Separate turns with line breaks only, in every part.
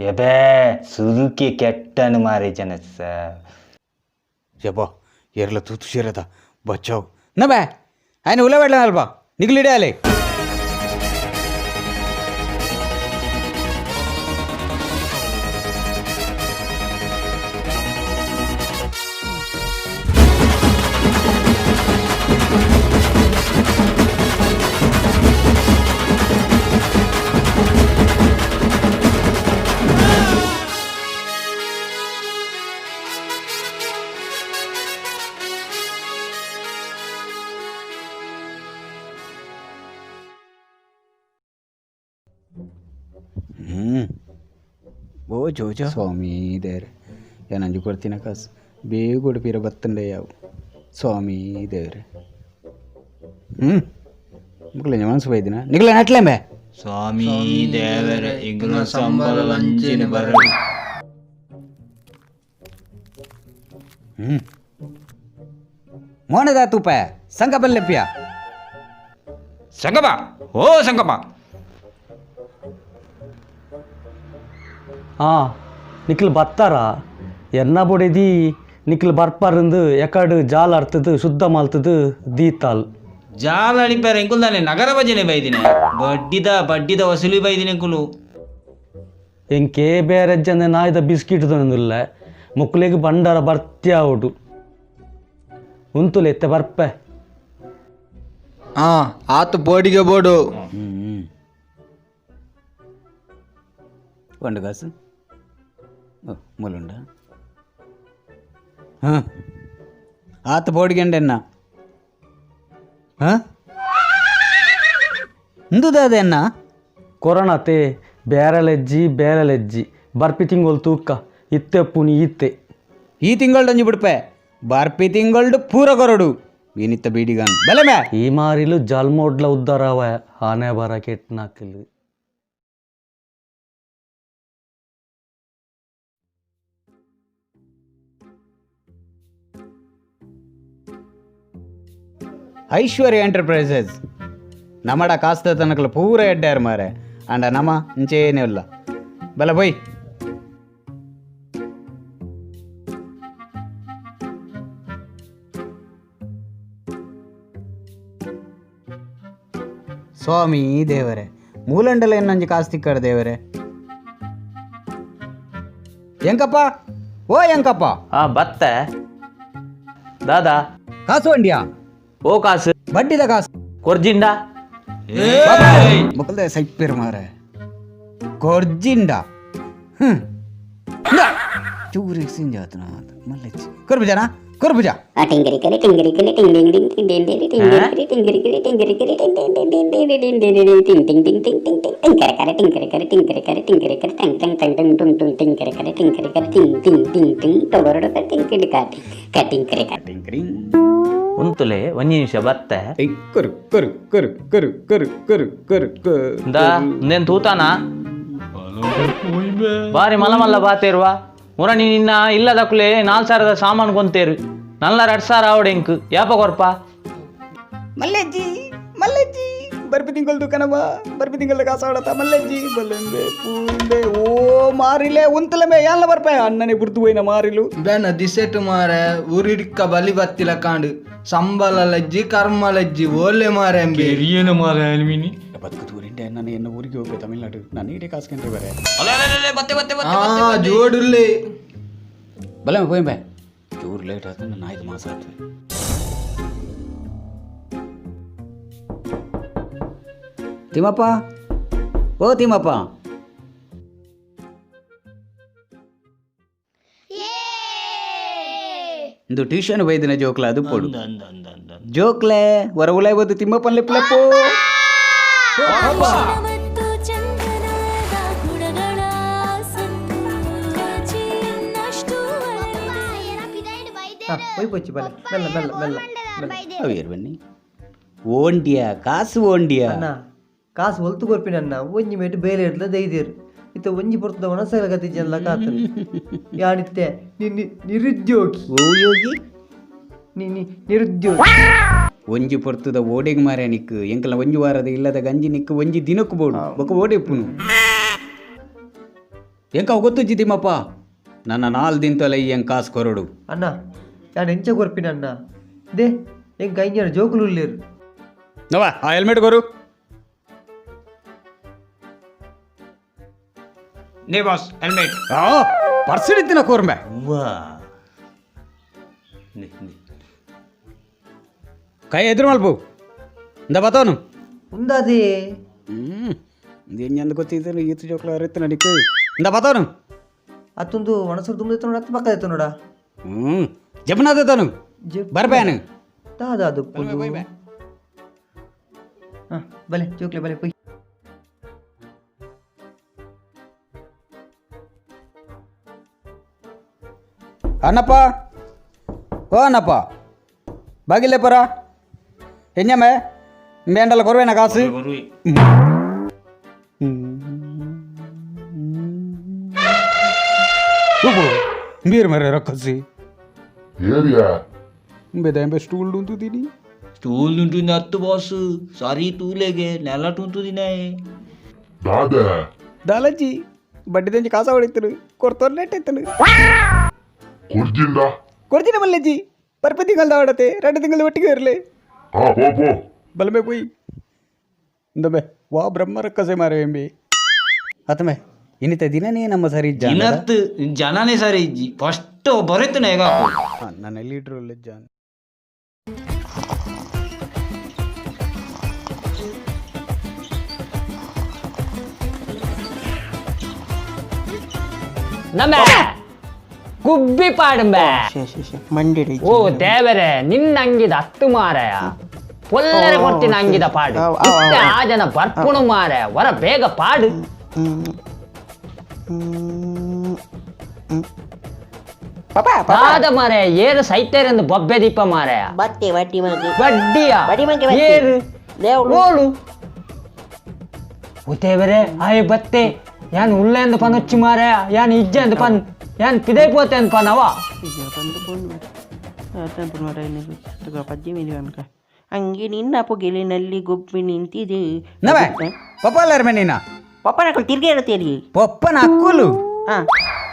ಎಬೇ ಸುರುಕೆ ಕೆಟ್ಟನು ಮಾರೆ ಜನಸ.
ಯಬ್ಬಾ, ಎರ್ಲ ತೂತು ಸೇರದ ಬಚ್ಚಾವ್ ನಬೇ ఆయన ಉಲವೆಡ್ಲ ನಿಗ್ಲಿಡಾಲೆ. ಹ್ಞೂ ಓ ಜೋಜ ಸ್ವಾಮಿ ದೇವ್ರೆ, ಏನು ಅಂಜು ಕೊಡ್ತೀನ ಕಾಸು ಬೇಗ ಉಡುಪಿರ ಬತ್ತಂಡೆ ಯಾವು ಸ್ವಾಮಿ ದೇವ್ರೆ. ಹ್ಞೂ ಮುಗ್ಲ ಮನಸ್ಸು ಬೈದಿನ ನಿಗ್ಲ ನಟ್ಲೇಂಬೆ.
ಸ್ವಾಮಿ ದೇವರೇ, ಇಂಗ್ಲ ಸಂಬಳ ಲಂಚಿನ ಬರಲಿ.
ಹ್ಞೂ ಮೋನದ ತೂಪ ಸಂಕ ಬಲ್ಲೆಪ್ಪಿಯ.
ಸಂಗಮ, ಓ ಸಂಗಮ.
ಆ ನಿಕ್ಲು ಬತ್ತಾರ ಎನ್ನ ಬೊಡೆದಿ ನಿಕ್ಲು ಬರ್ಪಾರಂದು ಎಕಡು ಜಾಲ ಅರ್ತದು ಶುದ್ಧ ಮಾಲ್ತದು ದೀತಾಲ್.
ಜಾಲ ಅಡಿಪಾರ ಎಂಕುಲ್ ತಾನೆ ನಗರ ಭಜನೆ ಬೈದಿನ, ಬಡ್ಡಿದ ಬಡ್ಡಿದ ವಸೂಲಿ ಬೈದಿನ ಎಂಕುಲು.
ಎಂಕೆ ಬೇರೆ ಜನ ನಾಯ್ದ ಬಿಸ್ಕಿಟ್ ತೊಂದಿಲ್ಲ, ಮುಕ್ಲೆಗ್ ಬಂಡಾರ ಬರ್ತಿ ಆವಡು ಉಂತುಲೆ ಎತ್ತೆ ಬರ್ಪೆ.
ಹಾ ಆತು, ಬೋಡಿಗೆ ಬೋಡು.
ಹ್ಞೂ ಒಂದು ಕಾಸು. ಓ ಮೂಲುಂಡ. ಹಾಂ ಆತ ಬೋಡಿಗೆಂಡೆನ್ನ. ಹಾಂ ಇಂದುದಾದೆನ್ನ.
ಕೊರೋನಾತೆ ಬೇರೆಲೆಜ್ಜಿ ಬೇರೆಲೆಜ್ಜಿ ಬರ್ಪಿ ತಿಂಗೊಲ್ ತೂಕ ಇತ್ತೆ ಪುನಿ ಇತ್ತೆ.
ಈ ತಿಂಗಳ್ಡೊಂಜಿ ಬಿಡ್ಪೆ, ಬರ್ಪಿ ತಿಂಗಳ್ಡು ಪೂರ ಕೊರಡು ಏನಿತ್ತ ಬೀಡಿಗಾನ್ ಬೆಲೆ ಮ್ಯಾ.
ಈ ಮಾರಿಲು ಜಲ್ಮೋಡ್ಲ ಉದ್ದಾರವ ಆನೆ ಬರ ಕೆಟ್ನಾಕಿಲ್.
ಐಶ್ವರ್ಯ ಎಂಟರ್ಪ್ರೈಸಸ್ ನಮಡ ಕಾಸ್ತ ತನಕಲ ಪೂರ ಎಡ್ಡಾರು ಮಾರೆ ಅಂಡ ನಮ ಇಂಚೇನೇ ಇಲ್ಲ ಬಲ ಬೊಯ್. ಸ್ವಾಮಿ ದೇವರೇ, ಮೂಲಂಡಲ ಎನ್ನಂಜಿ ಕಾಸ್ತಿಕ್ಕಡ ದೇವರೇ. ಎಂಕಪ್ಪ, ಓ ಎಂಕಪ್ಪ.
ಆ ಬತ್ತೆ ದಾದಾ.
ಕಾಸು ಅಂಡಿಯಾ?
ಓ ಕಾಸು?
ಬಡ್ಡಿದ ಕಾಸು.
ಕೊರ್ಜಿಂಡ.
ಮುಕಲ್ದ ಸೈಪೇರು ಮಾರೆ ಕೊರ್ಜಿಂಡ. ಹ್ಮ್ ಚೂರು ಎಕ್ಸ್ಚೇಂಜ್ ಆತನ ಮಲ್ಲಚ್ಚಿ ಕೊರ್ಬುಜಾನಾ ಕೊರ್ಬುಜ.
ಟಿಂಗರಿ ಟಿಂಗರಿ ಟಿಂಗ್ ಡಿಂಗ್ ಡಿಂಗ್ ಟಿಂಗ್ ಡಿಂಗ್ ಡಿಂಗ್ ಟಿಂಗರಿ ಟಿಂಗರಿ ಟಿಂಗರಿ ಟಿಂಗ್ ಡಿಂಗ್ ಡಿಂಗ್ ಡಿಂಗ್ ಡಿಂಗ್ ಡಿಂಗ್ ಡಿಂಗ್ ಟಿಂಗ್ ಟಿಂಗ್ ಟಿಂಗ್ ಟಿಂಗ್ ಟಿಂಗ್ ಟಿಂಕರ ಕರೆ ಟಿಂಕರ ಕರೆ ಟಿಂಕರ ಕರೆ ಟಿಂಕರ ಕರೆ ಟಂಗ್ ಟಂಗ್ ಟಂಗ್ ಟಂಗ್ ಟುಂಗ್ ಟುಂಗ್ ಟಿಂಕರ ಕರೆ ಟಿಂಕರ ಕರೆ ಟಿಂಗ್ ಟಿಂಗ್ ಟಿಂಗ್ ಟಿಂಗ್ ಟೊಗರಡ ಟಿಂಕಿಡಿ ಕಾಟಿ ಕಟಿಂಕರಿ.
ಟಿಂಕರಿಂಗ್.
ಉಂತುಲೆ, ಒಂಜಿ ನಿಮಿಷ ಬತ್ತೆ.
ಏಯ್ ಕೊರು ಕೊರು ಕೊರು ಕೊರು ಕೊರು ಕೊರು ಕೊರು ಕೊರು.
ದಾ ಉಂದೇನ್ ತೂತಾನ ಬಾರಿ ಮಲ್ಲ ಮಲ್ಲ ಬಾತೇರುವ ಮುರಣಿ ನಿನ್ನ ಇಲ್ಲದಕ್ಕುಲೆ 4000ದ ಸಾಮಾನು ಕೊಂತೇರು, ನಲ್ಲ 2000 ಆವಡೆ ಇಂಕ್ ಯಾಪ ಕೊರ್ಪ?
ಮಲ್ಲಜ್ಜಿ ಮಲ್ಲಜ್ಜಿ, ಬರ್ಪಿ ತಿಂಗಳು ಕಣವ, ಬರ್ಪಿ ತಿಂಗಳ ಕಾಸಾಡತ ಮಲ್ಲಜ್ಜಿ ಬಲ್ಲೆಂಬೆ ಪೂಂಬೆ. ಓ ಮಾರಿಲೆ ಉಂತಲಂಬೆ ಯಾನ್ಲ ಬರ್ಪೆ ಅಣ್ಣನೆ ಗುರ್ತು ಹೋಯ್ನ ಮಾರಿಲು.
ಬೆನ ದಿಸೆಟ್ ಮಾರೆ ಊರಿಡಿಕ್ಕ ಬಲಿ ಬತ್ತಿಲ ಕಾಂಡು ಸಂಬಳ ಲಜ್ಜಿ ಕರ್ಮ ಲಜ್ಜಿ ಓಲೆ ಮಾರೆ ಅಂಬಿ.
ಎರಿಯನ ಮಾರೆ ಅಲ್ಮಿನಿ.
ಬದುಕು ತೂರಿಂಡೆ ನಾನು ಎನ್ನ ಊರಿಗೆ ಹೋಗ್ಬೆ ತಮಿಳ್ನಾಡು, ನಾನು ಈಡೆ ಕಾಸ್ಕೊಂಡ್ರೆ ಬೇರೆ.
ಬತ್ತೆ ಬತ್ತೆ.
ಹಾ ಜೋಡುಲ್ಲೆ.
ಬಲೆ ಹೋಯ್ ಚೂರು ಲೇಟ್ ಆಯ್ತು, ನಾನು 5 ಮಾಸ ಆಯ್ತು. ತಿಮ್ಮಪ್ಪ, ಓ ತಿಮ್ಮಪ್ಪ. ಇಂದು ಟ್ಯೂಷನ್ ಬೈದಿನ ಜೋಕ್ಲ ಅದು ಪೋಡು ಜೋಕ್ಲೆ ಹೊರ ಉಲಾಯ್ಬೋದು ತಿಮ್ಮಪ್ಪನ್ ಲೆಪ್ಪು.
ಮತ್ತು ಚಂದನದ ಗುಣಗಳ ಸತ್ತು ಕಾಚಿಯನ್ನಷ್ಟು.
ಬೊಚ್ಚಿ ಬಲೆ ಮೆಲ್ಲ ಮೆಲ್ಲ ಮೆಲ್ಲ ಮೆಲ್ಲ.
ಅವೇರು ಬನ್ನಿ ಓಂಡಿಯ ಕಾಸು ಓಂಡಿಯ.
ಅಣ್ಣ, ಕಾಸು ಒಲ್ತು ಕೊರ್ಪಿನ ಅಣ್ಣ, ಒಂಜಿ ಮೇಟ್ ಬೇಲೆ ಇಡ್ಲ ದೈದೇರು ಇತ್ತ ಒಂಜಿ ಪೊರ್ತದ ಒಣಸಲ ಗತಿ ಜಲ್ಲ ಕಾತನು ಯಾನಿತ್ತೆ ನಿರುದ್ಯೋಗಿ.
ಓ ಯೋಗಿ.
ನಿ ನಿರುದ್ಯೋಗಿ.
ಒಂಜಿ ಪೊರ್ತುದ ಓಡೆಗ್ ಮಾರ್ಯ ನಿಕ್ಕು ಎಂಕಲ ಒಂಜಿ ವಾರದ ಇಲ್ಲದ ಗಂಜಿ ನಿಕ್ಕು ಒಂಜಿ ದಿನಕ್ಕು ಬೋಡು ಬೊಕ ಓಡೆ ಪುನು. ಎಂಕ ಗೊತ್ತುಜ್ಜಿ ತಿಮ್ಮಪ್ಪ, ನನ್ನ ನಾಲ್ ದಿನತೊಲ ಈ ಎಂಕ್ ಕಾಸು ಕೊರಡು.
ಅಣ್ಣ, ಯಾನ್ ಎಂಚ ಕೊರ್ಪಿನ ಅಣ್ಣ? They, ಎಂಕ್ ಐഞ്ഞಾರು ಜೋಕುಲು ಉಲ್ಲೇರು.
ನವ, ಆ ಹೆಲ್ಮೆಟ್ ಕೊರು.
ನೇ boss, helmet.
ಆ ಪರ್ಸ್ ಇತ್ತಿನ ಕೋರ್ಮೆ.
ಅವ್ವಾ. ನೇ, ನೇ.
ಕೈ ಎದುರು ಮಲ್ಪು ಇಂದ ಬತ್ತವನು.
ಉಂದಾದೇ.
ಎಂದು ಗೊತ್ತಿದ್ದು ಈತು ಜೋಕ್ಲ ಅರಿತು ನಡಿக்கு ಇಂದ ಬತ್ತವನು.
ಅತ್ತೊಂದು ಒಣಸರು ತುಂಬ ನೋಡ, ಹತ್ತು ಪಕ್ಕ ಎತ್ತು ನೋಡ.
ಹ್ಞೂ, ಜಪನಾದ ತಾನು ಬರ್ಬೇನು.
ದಾದಾ ದುಪ್ಪುದು. ಹಾಂ, ಬಲೆ ಜೋಕ್ಲೆ, ಬಲೆ ಪೊಯ್.
ಅಣ್ಣಪ್ಪ, ಓ ಅಣ್ಣಪ್ಪ, ಬಾಗಿಲೆ ಪರ ಎಂಜಮ್ಮೆ ಬೇಂಡಲ್ಲ ಕೊರುವೇನ ಕಾಸು?
ಕೊರುವೆ.
ಬೀರ್ ಮರ ರಕ್ಕಸಿ.
ಏರಿಯಾ.
ಬೇದ ಸ್ಟೂಲ್ ಉಂಟುದೀನಿ.
ಸ್ಟೂಲ್ ಉಂಟು ಹತ್ತು ಬಾಸ್, ಸಾರಿ, ತೂಲೆಗೆ ನೆಲ ಟುಂತುದಿನ.
ದಾದ?
ದಾಲಜ್ಜಿ, ಬಡ್ಡಿ ದಂಜಿ ಕಾಸ ಹೊಡಿತನು ಕೊಡ್ತೋರ್ ನೆಟ್ಟಿತ್ತನು.
ಕುರ್ಜಿಂದ?
ಕೊಡ್ತೀನಿ ಮಲ್ಲಜ್ಜಿ, ಬರ್ಪೆ ತಿಂಗಳ್ದ ಹೊಡತೆ, 2 ತಿಂಗಳು ಒಟ್ಟಿಗೆ ಇರಲಿ.
ಹಾ, ಪೋ ಪೋ.
ಬಲಮೆ ಪೋಯ್ ಇಂದಮೆ ವಾ ಬ್ರಹ್ಮ ರಕ್ಕಸೆ ಮಾರೆ ಎಂಬಿ ಆತಮೆ ಇನ್ನಿತ ದಿನನೇ ನಮ್ಮ ಸರಿ.
ದಿನತ್ ಜನನೇ ಸರಿ ಇಜ್ಜಿ, ಫಸ್ಟ್ ಬರೆತು ಹೇಗ.
ನನ್ನ ಲೀಡ್ರ್ ಜಾನ್.
ನಮ್ಮ ಗುಬ್ಬಿ ಪಾಡುಂಬೆ. ಓ ದೇವರೇ, ನಿನ್ನ ಅಂಗಿದ ಹತ್ತು ಮಾರಾಯ, ಪೊಲ್ಲರೆ ಕೊಡ್ತೀನಿ ಅಂಗಿದ ಪಾಡು. ಇತ್ತೆ ಆ ಜನ ಬರ್ಪುಣು ಮಾರಾಯ, ವರ ಬೇಗ ಪಾಡು. ದಾದ ಮಾರಾಯ, ಏರು ಸೈತೇರೆಂದು ಬೊಬ್ಬೆ ದೀಪ ಮಾರಾಯ.
ಬತ್ತೆ ಬಟ್ಟಿ ಮಂಗೆ.
ಬಡ್ಡಿಯ?
ಬಡ್ಡಿ ಮಂಗೆ ಬತ್ತೆ.
ಏರು?
ದೇವ್ರು.
ಓಲು ಓ ದೇವರೇ, ಆಯ್ ಬತ್ತೆ. ಯಾನ್ ಉಳ್ಳೆಂದು ಪನೊಚ್ಚಿ ಮಾರಾಯ, ಯಾನ್ ಇಜ್ಜೆಂದು ಪನ್, ಯಾನ್ ಪಿದೈ ಪೋತೆ ಅಂದ್ ಪನವ.
ಹಂಗೆ ನಿನ್ನ ಪೊಗೆಲಿನಲ್ಲಿ ಗುಬ್ಬಿ ನಿಂತಿದೆ.
ನವೆ ಪಪ್ಪ ಅಲ್ಲರ ನೀನ.
ಪಪ್ಪನ ತಿರ್ಗಿ ಇರುತ್ತೇರಿ.
ಪಪ್ಪನ ಅಕ್ಕುಲು.
ಹಾ,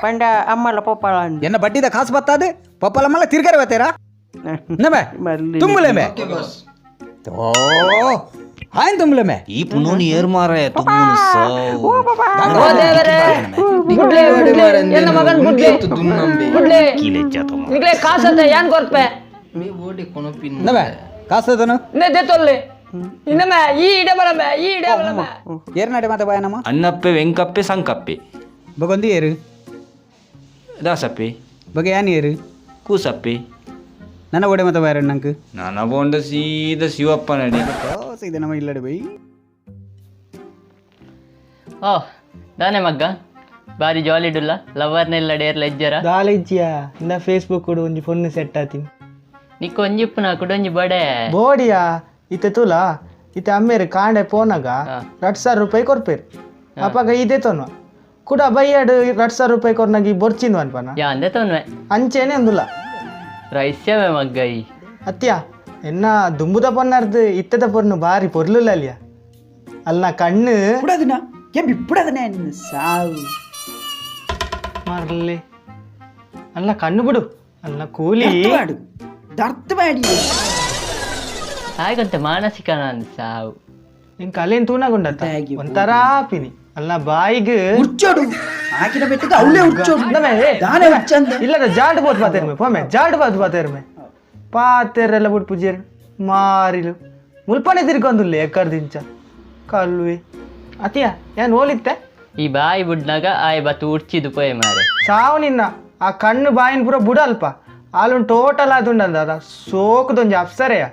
ಪಂಡ ಅಮ್ಮಲ ಪಪ್ಪಳ.
ಎನ್ನ ಬಡ್ಡಿದ ಕಾಸು ಬತ್ತಾದೆ, ಪಪ್ಪಲ ಮಲ್ಲ ತಿರ್ಗಾರೆ ಬತ್ತೀರಾ ನಮೆ ತುಂಬುಲೆ ಮೆ. ಓ ಹಾಯ್ ತುಂಬುಲೆ ಮೆ.
ಈ ಪುನೋನಿ ಏರ್ ಮಾರಾಯ ತುಮ್ಮುನು ಸಾವು.
ಓ ದೇವರೇ, ಗುಡ್ಲೆ ಗುಡ್ಲೆ, ಎನ್ನ ಮಗನ್ ಗುಡ್ಲೆ ಗುಡ್ಲೆ. ನಿಗ್ಲೆ ಕಾಸತ್ತ ಯಾನ್ ಕೊರ್ಪೆ?
ಮೀ ಓಡಿ ಕೊನಪಿನ್.
ನಮೆ ಕಾಸು ಅದನು.
ನೆ ದೆತೊಲ್ಲೆ ಇನ್ನಮೆ ಈ ಇಡೆ ಬಲಮೆ, ಈ ಇಡೆ ಬಲಮೆ.
ಏರ್ ನಡೆ ಮಾತ ಬಾಯನಮ್ಮ.
ಅಣ್ಣಪ್ಪೆ, ವೆಂಕಪ್ಪೆ, ಸಂಕಪ್ಪೆ.
ಬಗೊಂದಿ ಏರು?
ದಾಸಪ್ಪೆ.
ಬಗೆ ಯಾನ್ ಏರು?
ಕೂಸಪ್ಪೆ.
ನನ್ನ ಓಡೆ ಮಾತ ಬಾಯರ ನಂಗೆ.
ನನ್ನ ಬೋಂಡ ಸೀದ ಶಿವಪ್ಪ ನಡಿ.
ಓ ಸೀದ ನಮ್ಮ ಇಲ್ಲಡೆ ಬೈ.
ಓ ದಾನೆ ಮಗ್ಗ, ಬಾರಿ ಜಾಲಿ ಡುಲ್ಲ, ಲವರ್ನೆಲ್ಲ ಡೇರ್ಲ ಇಜ್ಜರ?
ದಾಲಿಜ್ಜಿಯ ಇನ್ನ ಫೇಸ್ಬುಕ್ ಕೊಡು ಒಂಜಿ ಫೋನ್ ಸೆಟ್ ಆತೀನಿ.
ನಿಕ್ಕು ಒಂಜಿಪ್ಪುನ ಕುಡೊಂಜಿ ಬಡೆ.
ಬೋಡಿಯಾ, ಇತ್ತೆ ತುಲ ಇತ್ತೆ ಅಮ್ಮೇರು ಕಾಂಡೆ ಪೋನಾಗ 2000 ರೂಪಾಯಿ ಕೊರ್ಪೇರು, ಅಪ್ಪಾಗ ಇದೇ ತೊನ್ವ ಕುಡ ಬೈಯಾಡು 2000 ರೂಪಾಯಿ ಕೊರ್ನಾಗ ಈ ಬೊರ್ಚಿನ ಅನ್ಪನ.
ಯಾ ಅಂದೆ ತೊನ್ವೆ.
ಅಂಚೇನೆ ಅಂದುಲ್ಲ.
ರೈಸ್ಯವೇ ಮಗ್ಗ ಈ.
ಅತ್ಯ ಎನ್ನ ದುಂಬುದ ಪೊನ್ನಾರ್ದು ಇತ್ತದ ಪೊರ್ನು ಬಾರಿ ಪೊರ್ಲುಲ್ಲ ಅಲ್ಲಿಯ ಅಲ್ಲ ಕಣ್ಣು ಮಾರ್ಲಿ ಅಲ್ಲ ಕಣ್ಣು ಬಿಡು ಅಲ್ಲ ಕೂಲಿ.
ಹಾಗಂತ ಮಾನಸಿಕ ನಾನು ಸಾವು.
ನಿನ್ ಕಲೇನ್ ತೂನಗುಂಡತ್ತ ಒಂಥರ ಪಿನಿ ಅಲ್ಲ ಬಾಯಿಗೆ ಇಲ್ಲದ ಜಾಡ್ ಬೋತ್ ಪಾತೇರ್ಮೆ ಪೋಮೆ, ಜಾಡ್ ಬೋತ್ ಪಾತೇರ್ಮೆ ಪಾತೇರೆಲ್ಲ ಬಿಟ್ಟು ಪೂಜೇರು ಮಾರಿಲು ಮುಲ್ಪನೆ ತಿರ್ಕೊಂದುಲ್ಲೆ ಎಕ್ಕರ್ ದಿಂಚ ಕಲ್ವಿ ಅತಿಯ ಏನ್ ಹೋಲಿತ್ತೆ.
ಈ ಬಾಯಿ ಬುಡ್ನಾಗ ಆಯ್ ಬತ್ತು ಉಡ್ಚಿದು ಪೋಯೆ ಮಾರೆ.
ಸಾವು ನಿನ್ನ ಆ ಕಣ್ಣು ಬಾಯಿನ ಪೂರ ಬುಡಲ್ಪ ಆಲುನ್ ಟೋಟಲ್ ಆದುಂಡಂದ ಅದ ಸೋಕದೊಂಜಿ ಅಪ್ಸರೆಯ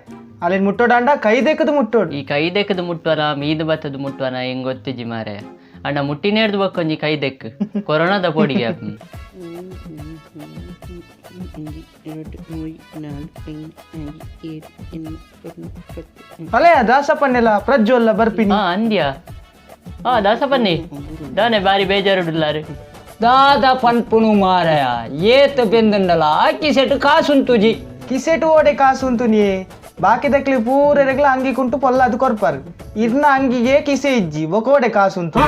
ಅಲ್ಲಿನ ಮುಟ್ಟೋಡಂಡ ಕೈ ದೆಕ್ಕದು ಮುಟ್ಟೋಡು.
ಈ ಕೈ ದೆಕ್ಕದು ಮುಟ್ಟುವನ ಮೀದು ಬತ್ತದು ಮುಟ್ಟುವನ ಹೆಂಗ್ ಗೊತ್ತಿಜ್ಜಿ ಮಾರೆ. ಅಣ್ಣ ಮುಟ್ಟಿನೇರ್ದು ಬಕ್ಕೊಂಜಿ ಕೈ ದೆಕ್ ಕೊರೋನಾದ ಪೋಡಿಗೆ.
ಅಲೆ ದಾಸಪ್ಪನ್ನೆಲ್ಲ ಪ್ರಜ್ವಲ್ಲ ಬರ್ಪಿನಿ.
ಹಾ ಅಂದ್ಯ ಹಾ ದಾಸಪ್ಪನ್ನಿ ದಾನೆ ಬಾರಿ ಬೇಜಾರುಡುಲ್ಲಾರು.
ದಾದ ಪನ್ಪುನು ಮಾರಾಯ, ಏತ ಬೆಂದಂಡಲ ಕಿಸೆಟ್ ಕಾಸುಂತುಜಿ.
ಕಿಸೆಟ್ ಓಡೆ ಕಾಸುಂತು ನೀ ಬಾಕಿ ದಕ್ಲಿ ಪೂರ ರೆಗ್ಲ ಅಂಗಿ ಕುಂಟು ಪೊಲ್ಲ ಅದು ಕೊರ್ಪಾರು, ಇರ್ನ ಅಂಗಿಗೆ ಕಿಸೆ ಇಜ್ಜಿ ಬೊಕೋಡೆ ಕಾಸುಂತು.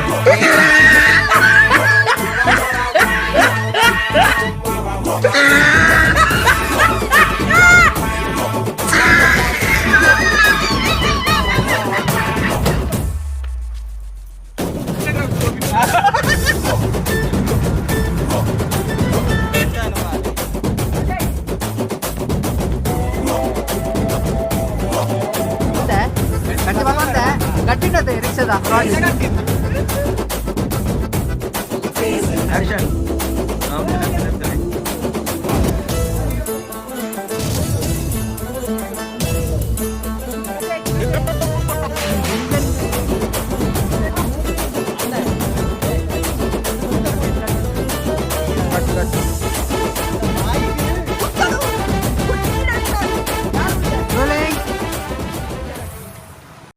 Action.